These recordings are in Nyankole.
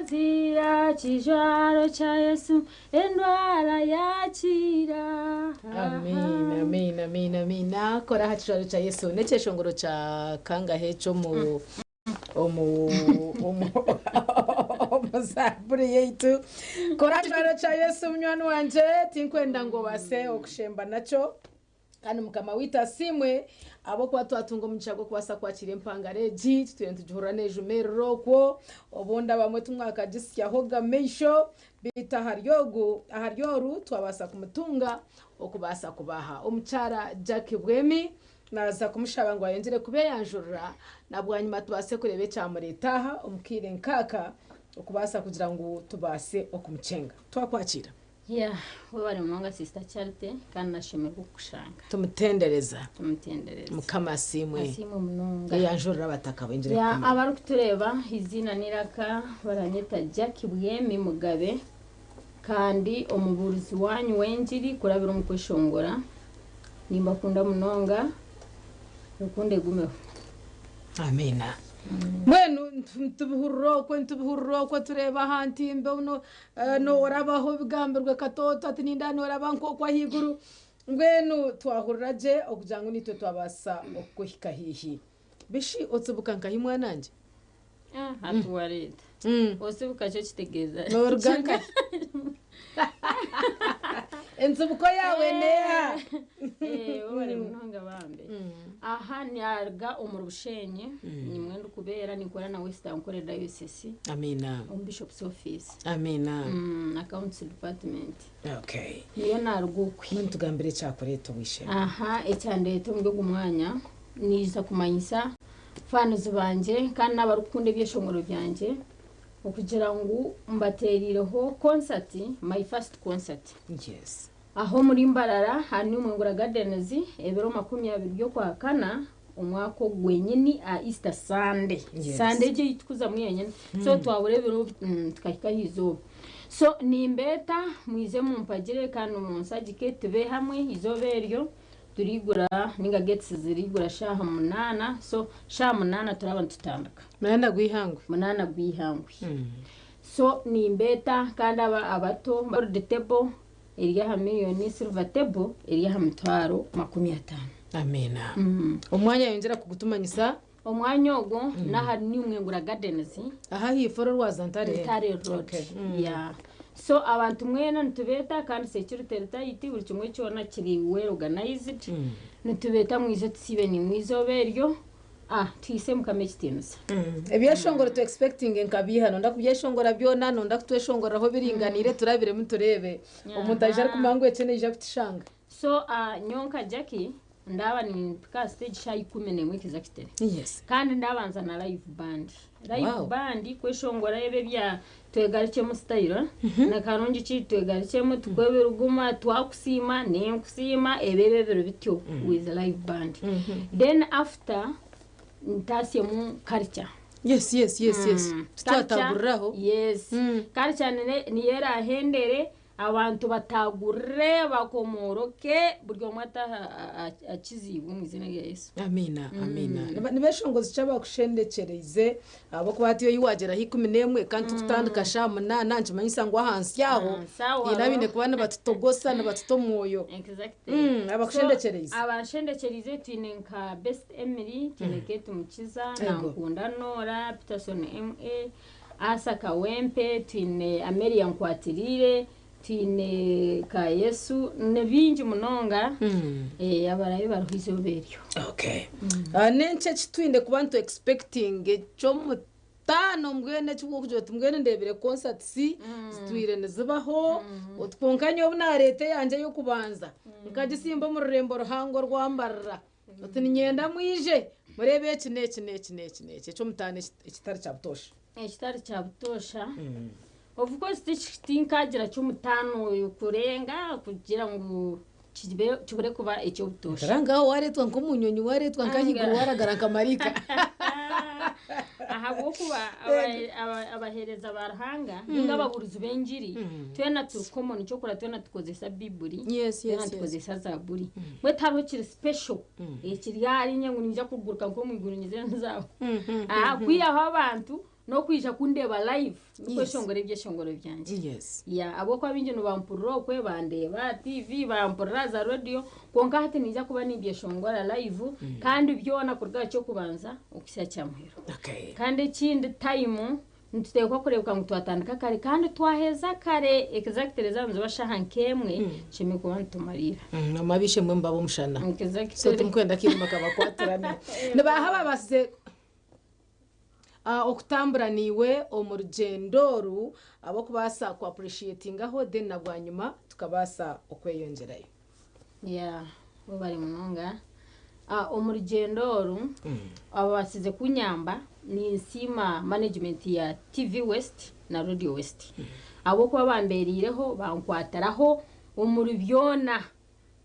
Embabazi aha kijwaro kya Yesu, endwara yakira. Amiina, amiina, amiina, amiina. Kora aha kijwaro kya Yesu. N'ekyeshongoro kya kangahe eky'omu omu omu omu zaaburi yaitu? Kora aha kijwaro kya Yesu munywani wangye, tinkwenda ngu obaase okushemba nakyo. Kandi Mukama waitu asiimwe ahabw'okuba twatunga omugisha gw'okubaasa kwakiira empangare egi, tutwire nitugihurira neejumirira okwo, obundi abamwe timwakagisyahoga maisho, beitu ahari ogu, ahari oru twabaasa kumutunga okubaasa kubaha. Omukyara Jackie Bwemi naaza kumushaba ngu ayongyere kubeeyanjurira na bwanyima tubaase kureeba ekyamureeta aha omu kaire nk'aka okubaasa kugira ngu tubaase okumukyenga. Twakwakiira. Yeah, webare munonga sister Charity kandi nashemererwa kukushanga. Tumutendereza. Tumutendereza. Mukama asiimwe. Asiimwe munonga. Eyanjurira abataka bengire Yeah, kukumanya. abarikutureeba eiziina n'eiraka baranyeta Jackie Bwemi Mugabe kandi omubuurizi wanyu w'engiri kurabira omu kweshongora. Nimbakunda munonga. Rukundo egumeho. Amiina. Mbwenu nitubihurira okwe nitubihurira okwe tureeba aha ntimbe no Noorabaho bigambirwe katoto ati nindeeba nooraba nk'okwo ahaiguru. Mbwenu twahurira gye okugira ngu naitwe twabaasa okukuhika haihi. Bishi otsibuka nkahi mwanangye? Hati wareeta. Otsibuka kyo kitegeeza ki? Nooruga nkahi? Entsibuko yaawe neeha? Webare munonga bambe. Aha naruga omuri Bushenyi, nimwo ndikubeera ninkora na West Ankole Diocese. Amiina. Omu Bishop's office. Amiina. Accounts department. Okay. Niyo naruga okwe. Mbwenu tugambire ekyakureeta ow'eishe-emwe. Aha ekyandeeta omuri ogu mwanya, niija kumanyisa fans bangye kandi n'abarikukunda ebyeshongoro byangye okugira ngu mbateeriireho concert, my first concert. Yes. Aha omuri Mbarara aha New Mwengura Gardens ebiro 20 by'Okwakana omwaka ogu gwenyini aha Easter Sunday. Yes. Sunday egyo ei tukuzamu yenyini. So twabura ebiro tukahika aha izooba. So nimbeeta mwije mumpagire kandi munshagike tube hamwe izooba eryo turiigura ninga gates ziriigura shaaha munaana so shaaha munaana turaba nitutandika. Munaana gw'eihangwe. Munaana gw'eihangwe. So nimbeeta kandi aba abato gold table eri aha miriyoni, silver table eri aha mitwaro 50. Amiina. Omwanya yongyera kugutumanyisa. Omwanya ogwo n'ahari New Mwengura Gardens. Aha ahaifo ori orwaza Ntare. Ntare Road. Okay. Yeah. So abantu mwena nitubeeta kandi security eri tight buri kimwe kyona kiri well organized. Nitubeeta mwije tusiibe naimwe eizooba eryo. Ah tuhaise Mukama ekitiinisa. Ebyeshongoro tu expectinge nka biiha? Nonda kubyeshongora byona? Nonda kutweshongoreraho biringaniire turabiremu tureebe. Omuntu aija arikumanya ngu eki naija kukishanga. So nyowe nka Jackie ndaaba nimpika aha stage shaaha 11 exactly. Yes. Kandi ndabanza na live band. Live Wow. band kweshongora ebi ebya twegarukyemu style na karungi ki twegarukyemu tukwe ebiruguma twakusiima ninkusiima ebi ebi ebiro bityo with live band. Then after ntasyemu culture. Yes yes yes yes. Culture, Titwataguriraho. Yes. Culture niyo erahendere Abantu batagurire, bakomooroke, buri omwe ataahe akiziibwe omu iziina rya Yesu. Amiina, amiina. Ni beshongozi ki abakushendekyereize? Ahabw'okuba hati iwe wagyera aha 11 kandi tukutandika shaaha munaana nikimanyisa ngu ahansi aho Ahansi aho haine abaine hariho. kuba nibatutogosa nibatuta omwoyo. Exactly. Abakushendekyereize. So, abanshendekyereize twine nka Best Emily, twine Kate Mukiza, Ego. Nankunda Norah, Peterson MA, Arthur Kawempe, twine Amelia Nkwatiriire, twine Kayesu, ni bingi munonga abaraabe bariho eizooba eryo. Okay. Ah, N'enki eki twine kuba nitu expecting eky'omutaano mbwenu eki orikugira oti mbwenu ndeebire concerts zitwire nizibaho oti kwonka nyowe obu naareeta eyangye ey'okubanza nkagisimba omu rurembo ruhango rwa Mbarara. Oti niinyenda mwije mureebe eki n'eki n'eki n'eki n'eki eky'omutaano ekitari kya butoosha. Ekitari kya butoosha of course tinkagira ky'omutaano kurenga kugira ngu kibure kuba eky'obutoosha. Reero ngaho waareetwa nk'omunyonyi waareetwa nk'ahaiguru waaragara nka maraika. Ahabw'okuba abaheereza ba Ruhanga ninga ababuurizi b'engiri twena turi common kyokora twena tukozesa Baiburi twena nitukozesa Zaaburi mbwenu tihariho ekiri special ekiri ahariinye ngu niinyija kuguruka nk'omu iguru nyije nze aho. Kwihaho abantu. N'okwija kundeeba live ndikweshongora ebyeshongoro byangye. Yes. Yeah, ahabw'okuba baingi nibampurira okwe bandeeba aha TV, bampurira aha za radio, kwonka hati niinyija kuba nimbyeshongora live kandi byona kuruga aha ky'okubanza okuhitsya aha kya muheru. Okay. Kandi ekindi time nituteekwa kureebeka ngu twatandika kare kandi twaheza kare exactly zaaba niziba shaaha nk'emwe tushemereire kuba nitumariira. Omwe ab'eishe-emwe mubaba omushana. So Exactly. timukwenda akairima kabakwatirane. Nibaaha ababaasize okutambura naiwe omu rugyendo oru ab'okubaasa ku appreciatingaho then na bwanyima tukabaasa okweyongyerayo? Yeah, webare munonga. Omu rugyendo oru ababaasize kunyamba ninsiima management ya TV West na Radio West ahabw'okuba bambereireho bankwatiraho omuri byona.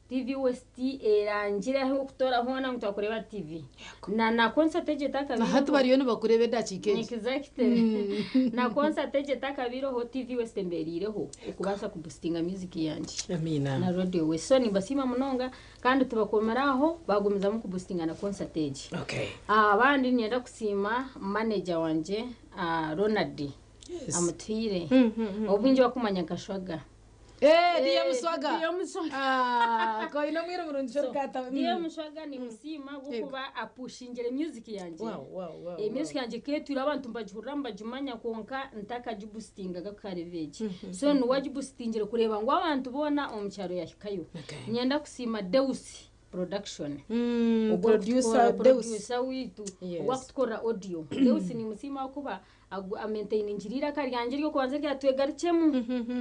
TV West erangire ahu okutoora hoona ngu twakureeba aha TV. Na na concert egyo Na hati etakabaireho. bariyo nibakureeba edakiika egi. Exactly. Na concert egyo etakabaireho TV West embereireho okubaasa kubustinga music yangye. Amiina. Na Radio West. So nimbasiima munonga kandi tibakomire aho bagumizamu kubustinga na concert egi. Okay. Abandi niinyenda kusiima manager wangye Ronald Amutuhaire. Obwingi bakumanya nka Shwaga. Eh, DM Swaga. DM Swaga. Ah, ko ino mwiri murungi So, shorukata. DM Swaga nimusiima ahabw'okuba apushingire music yangye. Wow, Music yangye ketwire abantu nibagihurira nibagimanya kwonka ntakagibustingaga kukareeba egi. So niwe agibustingire kureeba ngu abantu boona omu kyaro yahikayo. Niinyenda kusiima Deus Production. Ogwo Producer arikutukora- Deus. producer waitu Yes. ogwo akutukorera audio. Deus nimusiima ahakuba amaintainingire eiraka ryangye ery'okubanza erya twegarukyemu.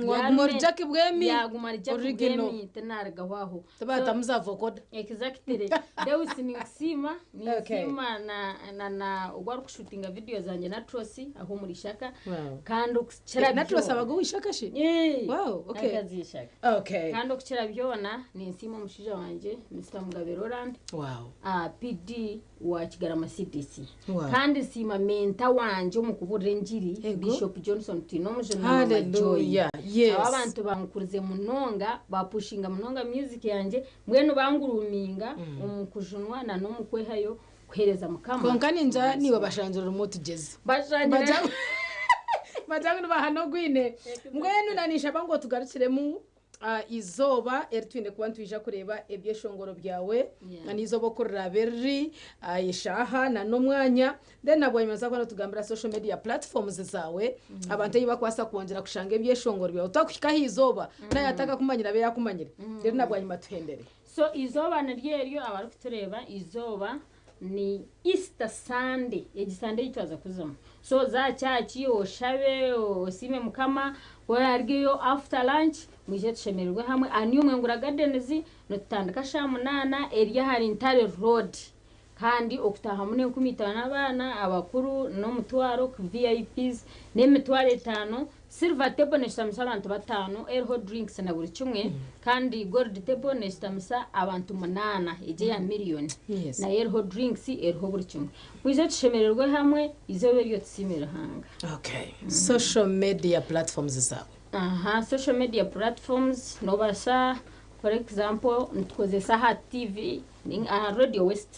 Waguma ori Jackie Bwemi. Yaguma ari Jackie Original. Bwemi tinarugaho aho. Tibatamu za vocoder. Exactly. Deus ninkusiima, ninsiima na na na ogwo arikushutinga video zangye Natros aho omuri Ishaka. Wow. Kandi okukira Natros byona. abaga ow'Ishaka shi? Eh. Wow, okay. Akazi Ishaka. Okay. Kandi okukira byona ninsiima omushaija wangye Mr Mugabe Roland. Wow. PD wa Kigarama CDC. Wow. Kandi nsiima menta wangye omu kuburira engiri Ego. Bishop Johnson Twinomujuni na Mama Joy. Hallelujah. Yes. Aba abantu bankurize munonga bapushinga munonga music yangye mbwenu banguruminga omu kujunwa na n'omu kwehayo kuheereza Mukama. Konka ninja niiwe bashangira orimu otugyeze. Bashangira. Bagira ngu nibahana ogwine. Mbwenu na ninshaba ngu otugarukiremu eizooba eri twine kuba nitwija kureeba ebyeshongoro byawe Yeah. n'eizooba oku riraabe riri, eshaaha na n'omwanya then na bwanyima noza kuba notugambira social media platforms zaawe abantu ei bakubaasa kwongyera kushanga ebyeshongoro byawe otakuhika aha izooba naaba atakakumanyire abe yaakumanyire reero na bwanyima tuhendere. So eizooba niryo eryo abarikutureeba eizooba ni Easter Sunday egi Sunday ei twaza kuzamu so za aha church oshabe osiime Mukama ku orarugeyo after lunch mwije tushemererwe hamwe aha New Mwengura Gardens nitutandika shaaha munaana eri ahari Ntare Road kandi okutaahamu n'enkumi itaano abaana abakuru n'omutwaro VIPs n'emitwaro etaano Silver table neshutamisa abantu bataano eriho drinks na buri kimwe kandi gold table neshutamisa abantu munaana egyo eya million Yes. nayo eriho drinks eriho buri kimwe. Mwije tushemererwe hamwe eizooba eryo tusiime Ruhanga. Okay. Social media platforms zaawe. Aha, social media platforms nobaasa for example nitukozesa aha TV aha Radio West.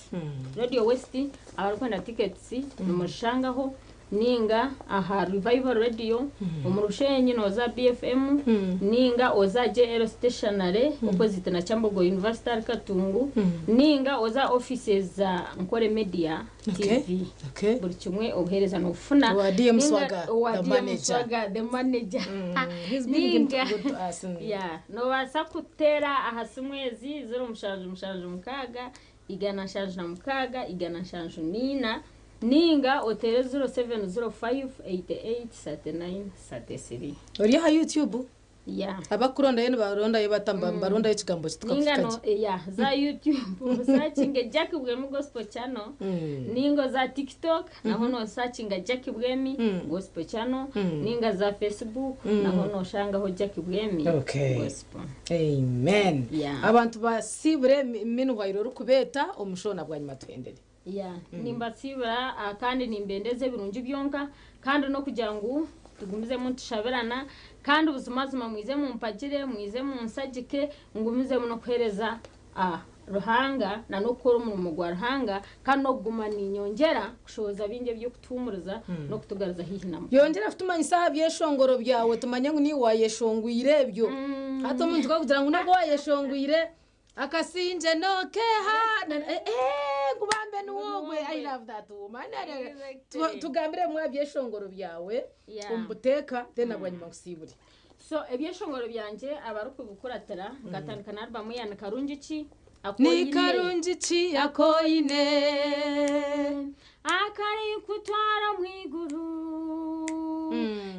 Radio West abarikwenda tickets nimuzishangaho ninga aha Revival Radio omu Rushenyi noza BFM ninga oza JL Stationery opposite na Kyambogo University ahari Katungu ninga oza offices za Nkore Media Okay. TV. Okay. Buri kimwe obuheereza nobufuna. Owa DM Ninga Swaga, owa the DM manager. Swaga, the manager. He's been Ninga good to us. Yeah, nobaasa kuteera aha simu ezi 0776 176 174 ninga oteere 0705 88 39 33. Ori aha YouTube? Yeah. Abakurondayo nibarondayo bata nibarondayo ekigambo ki Ninga tukakuhika no gye. yeah, za YouTube osearchinge Jackie Bwemi Gospel Channel ninga za TikTok naho nosearchinga Jackie Bwemi Gospel Channel ninga za Facebook naho noshangaho Jackie Bwemi Okay. Gospel. Amen. Yeah. Abantu basiibure meanwhile orikubeeta omushoho na bwanyima tuhendere. Yeah, nimbasiibura kandi nimbendeza ebirungi byonka kandi n'okugira ngu tugumizemu nitushabirana kandi buzimazima mwize mumpagire mwize munsagike ngumizemu n'okuheereza Ruhanga na n'okukora omurimo gwa Ruhanga kandi n'okuguma ninyongyera kushohoza bingi eby'okutuhumuriza n'okutugaruza haihi na Mukama. Yongyera kutumanyisa aha byeshongoro byawe tumanye ngu niiwe waayeshongwire ebyo. Hati omuntu ku arikugira ngu nabwo waayeshongwire akasingye nookeeha eh ngu bambe niwe ogwe I love that woman. Tugambire bimwe aha byeshongoro byawe omu buteeka then bwanyima nkusiibure. So ebyeshongoro byangye abarikubikuratira nkatandika na album ya Nikarungi ki aku Ni oine. karungi ki aku oine. Akarikutwara omu iguru.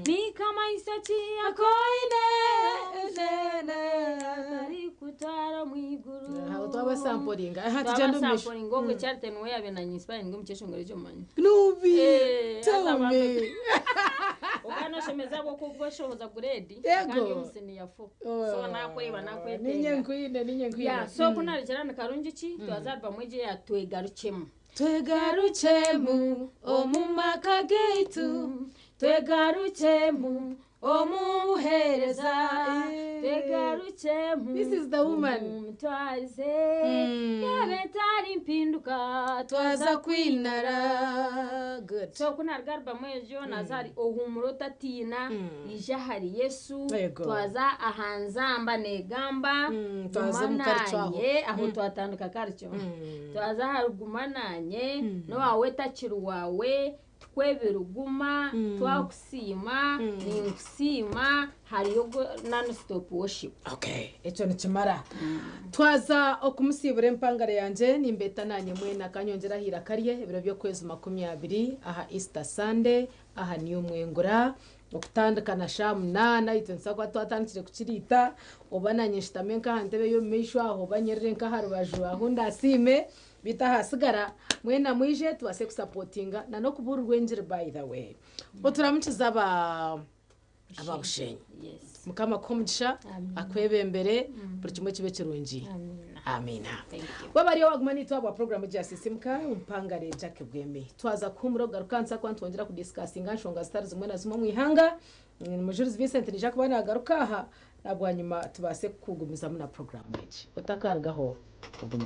Ni kamaiso ki aku oine. Akarikutwara omu iguru. Aho twaba samporinga. Aha tugyende omu maisho. Twaba samporinga ogwo Charity niwe yabaire na inspiringa omu kyeshongoro ekyo manya. Nubi. Eh, Tell haza me. bambe. Okaba noshemeza ahabw'okuba oshohoza grade Yego. kandi omu senior four. So nakweba Ninye nakwetenga. nkwine, ninye nkwine. Yeah, so ku narekyera ni karungi ki twaza album egyo eya Twegarukyemu. Twegarukyemu omu maka gaitu, Twegarukyemu omu buheereza, Eh. twegarukyemu This is the woman. omu mitwarize, yaaba etari mpinduka twaza kwinara. Good. So ku naruga album egyo naza ahari Ohuumura Otatiina, ija ahari Yesu, Yego. twaza aha Nzamba Neegamba, Twaza Guma omu Karicyo aho. Naanye, aho twatandika Karicyo. Twaza ahari Guma Naanye, n'owaawe etakiri waawe, Tukwebiruguma, Twakusiima, Ninkusiima, hariyo Non Stop Worship. Okay, ekyo nikimara. Twaza okumusiibura empangare yangye, nimbeeta naanye mwena akanyongyera aha iraka rye ebiro by'okwezi 20 aha Easter Sunday aha New Mwengura okutandika na shaaha 8 itwe nitubaasa kuba twatandikire kukiriita oba naanye nshutame nk'aha ntebe y'omu maisho aho oba nyerere nk'aha rubaju ahu ndasiime beitu ahasigara mwena mwije tubaase kusapotinga na n'okubuurirwa engiri by the way. Oturamukize aba aba Bushenyi. Yes. Mukama akuhe omugisha, Amiina. akwebembere, buri kimwe kibe kirungi. Amiina. Amiina. Thank you. Waaba ari owaguma naitwe ahabwa puroguraamu egi ya Sisiimuka, Mpangare Jack Bwemi. Twaza kuhuumura okugaruka nsa kuba nitwongyera kudisikasinga nshonga zitari zimwe na zimwe omu ihanga. Mujurizi Vincent naija kuba naagaruka aha na bwanyima tubaase kugumizamu na puroguraamu egi. Otakarugaho ogume.